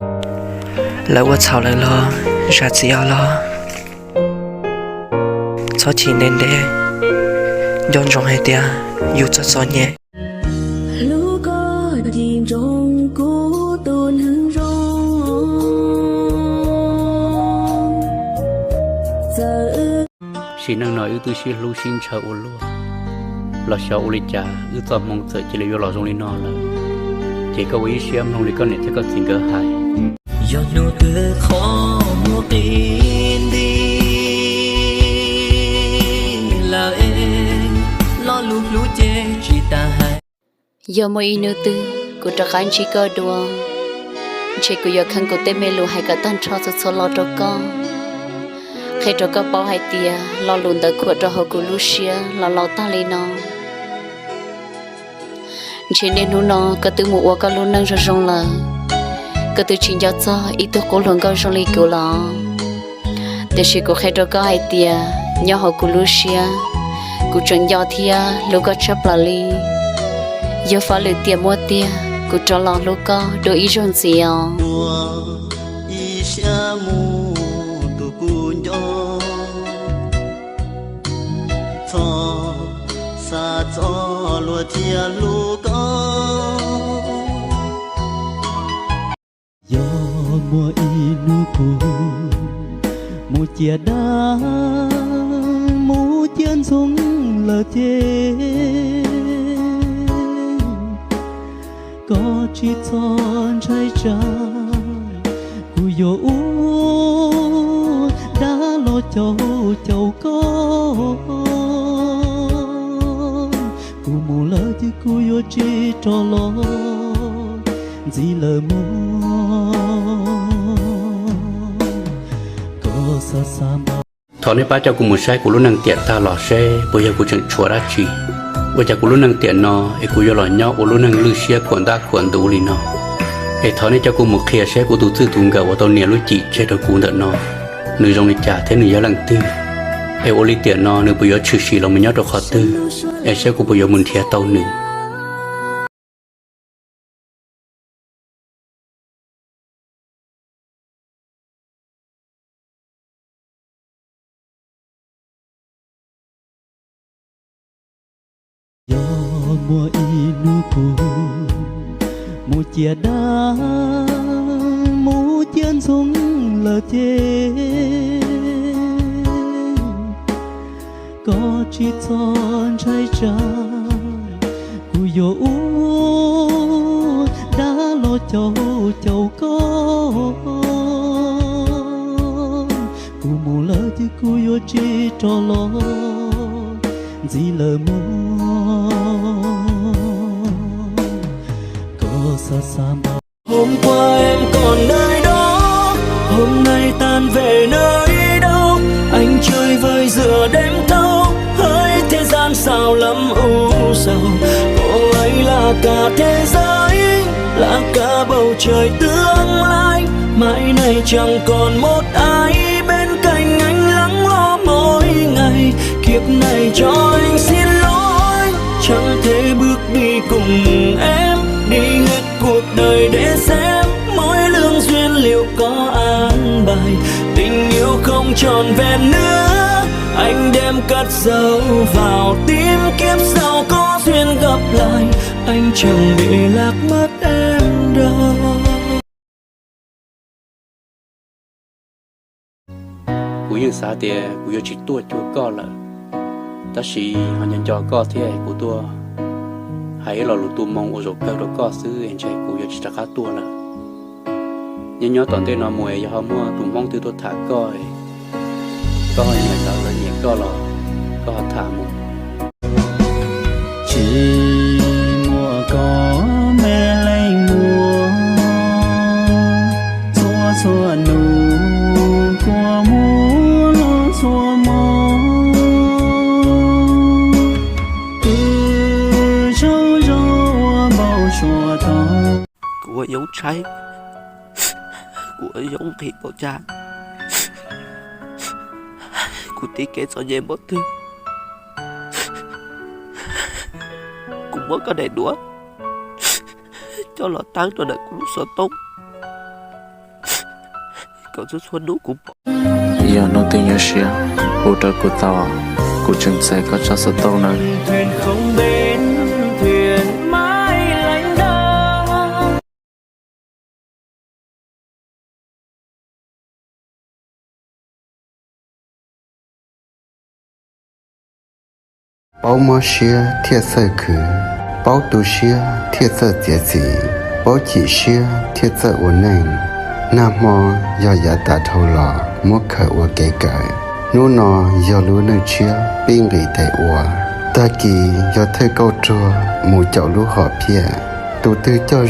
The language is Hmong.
Lawv ua txhaum lawm los zam txim os los, txhob chim ntev ntev, nco ntsoov hais tias yus txom txom nyem. Hlub koj dim nroog kuv tus neeg zoo, txawm wb sim neej no wb twb sib hlub sib ntshaw ua luaj, los xyov ua li cas wb txoj hmoo txawm cia li yuav los zoo li no lawm. Ces koj ua ib siab mloog li koj niam thiab koj txiv nkawd hais. Yog hnub twg qhov muag qi nti lawm es, lo lus hlub ces tsis tas hais. Yog muaj ib hnub twg kuv rov qab ntsib koj dua, ntshe kuv yuav kheev kuv tej me lus hais kom tag nrho txhua txhua lo rau koj, qhia rau koj paub hais tias lo lus ntawd khuam rau hauv kuv lub siab los laus tag li no. Ntshe niaj hnub no koj twb mus ua koj lub neej zoo zoo lawm, koj twb tsis nco txog ib tug qub hluas nkauj zoo li kuv los. Tiam sis kuv qhia rau koj hais tias nyob hauv kuv lub siab, kuv tseem nco thiab hlub koj tshaj plaws li. Yog faj lwm tiam muaj tiag, kuv rov los hlub koj dua ib zaug ntxiv os. Ua ib siab mus tus kuv nco, txhob xav txog luag thiaj hlub koj. Yog muaj ib hnub kuv mus ciam dab, mus ciam ntxoov lawm ces, koj tsis txhob ntshai tsam, kuv yuav ua dab los caum caum koj. Kuv mus lawm ces kuv yuav tsis rov los ntxiv lawm mog, koj xav xav npaj. Thov nej pab coj kuv mus saib kuv lub neej tiam tag los seb puas yog kuv tseem tshuav dab tsi. Ua cas kuv lub neej tiam no es kuv yuav los nyob ua lub neej lwj siab khuam ntab khuam ntuv li no? Es thov nej coj kuv mus qhia seb kuv tus txij tus nkawm uas tau nias lub cim tseg rau kuv ntawm no, nws zoo li cas thiab nws yog leej twg, es ua li tiam no nws puas yuav tshwm sim los mus nyob rau qhov twg, es saib kuv puas yuav mus nrhiav tau nws. Yog muaj ib hnub kuv mus ciam dab, mus ciam ntxoov lawm ces, koj tsis txhob ntshai tsam, kuv yuav ua dab los caum caum koj. Kuv mus lawm ces kuv yuav tsis rov los ntxiv lawm mog, koj xav xav npaj. Hôm qua em còn nơi đó, hôm nay tan về nơi đâu. Anh chơi vơi giữa đêm thâu, hỡi thế gian sao lắm u sầu. Cô ấy là cả thế giới, là cả bầu trời tương lai. Mai này chẳng còn một ai bên cạnh anh lắng lo mỗi ngày. Kiếp này cho anh xin lỗi, chẳng thể bước đi cùng em, đi hết cuộc đời để xem mỗi lương duyên liệu có an bài. Tình yêu không trọn vẹn nữa, anh đem cất giấu vào tim, kiếp sau có duyên gặp lại, anh chẳng để lạc mất em đâu. Kuv yeej xav tias kuv yuav tsis tuaj cuag koj lawm, tab sis ho nco nco koj thiab kuv tuaj hais ib lo lus tu moo ua zaum kawg rau koj xwb es ntshe kuv yuav tsis rov qab tuaj lawm. Nyob nyob tom ntej no mus yog ho muaj tus hmoob twg tuaj tham koj, koj ho nyiam lawv lawv nyiam koj los koj ho tham mus. Tsis muaj koj me leej muam, txhua txhua nub kua muag los txhua hmo, twb zoo zoo ua npau suav tau. Kuv ua yoov tshaib, kuv ua yoov nqhis npaum cas, kuv tib kev txom nyem npaum twg, kuv muab koj daim duab coj los tawb rau ntawm kuv lub xov tooj. kom txhua txhua hnub kuv pom. Yog hnub twg nyuaj siab hu rau kuv tau, kuv tseem txais koj tsab xov tooj nawb. Paub mob siab thiaj txawj khwv, paub tu siab thiaj txawj txiav txim, paub chim siab thiaj txawj ua neej. Nag hmo yog yav tas dhau los muab khaws ua kev kawm, hnub no yog lub neej tshiab pib nqis tes ua. Tag kis yog thawj kauj ruag mus caum lub hom phiaj, tus twg coj